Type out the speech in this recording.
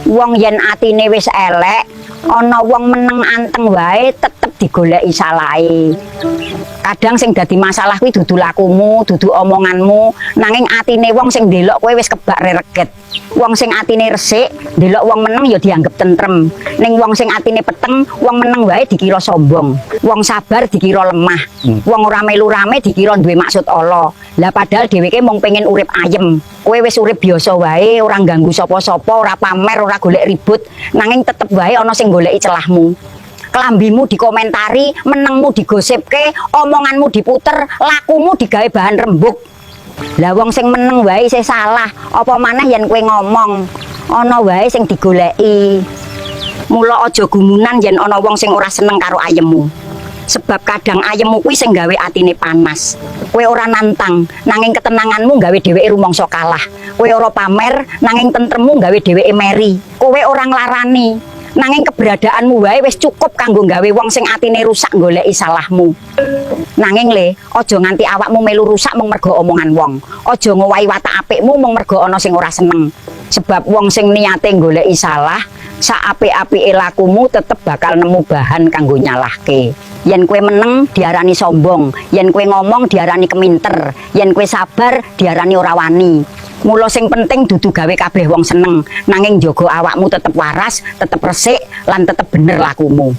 Wong yen atine wis elek, ana wong meneng anteng wae tetep digoleki salahe. Kadang sing dadi masalah kuwi dudu lakumu, dudu omonganmu, nanging atine wong sing ndelok kowe wis kebak rereget. Wong sing atine resik, ndelok wong meneng ya dianggep tentrem. Ning wong sing atine peteng, wong meneng wae dikira sombong. Wong sabar dikira lemah. Wong ora melu rame dikira duwe maksud ala. Lah, padahal dheweke mung pengen urip ayem. Kowe wis urip biasa wae, ora ganggu sapa-sapa, ora pamer, ora golek ribut, nanging tetep wae ana sing goleki celahmu. Kelambimu dikomentari, menengmu digosipke, omonganmu diputer, lakumu digawe bahan rembug. Lah, wong sing meneng wae isih salah, apa maneh yen kowe ngomong? Ana wae sing digoleki. Mula aja gumunan yen ana wong sing ora seneng karo ayemmu. Sebab kadang ayemmu kuwi sing gawe atine panas. Kowe ora nantang, nanging ketenanganmu gawe dheweke rumangsa kalah. Kowe ora pamer, nanging tentremmu gawe dheweke meri. Kowe ora nglarani, nanging keberadaanmu wae wis cukup kanggo gawe wong sing atine rusak goleki salahmu. Nanging le, aja nganti awakmu melu rusak mung mergo omongan wong. Aja ngowahi watak apikmu mung mergo ana sing ora seneng. Sebab wong sing niate goleki salah, sak apik-apike lakumu tetep bakal nemu bahan kanggo nyalahke. Yen kowe meneng diarani sombong, yen kowe ngomong diarani keminter, yen kowe sabar diarani ora wani. Mula sing penting dudu gawe kabeh wong seneng, nanging njaga awakmu tetep waras, tetep resik, lan tetep bener lakumu.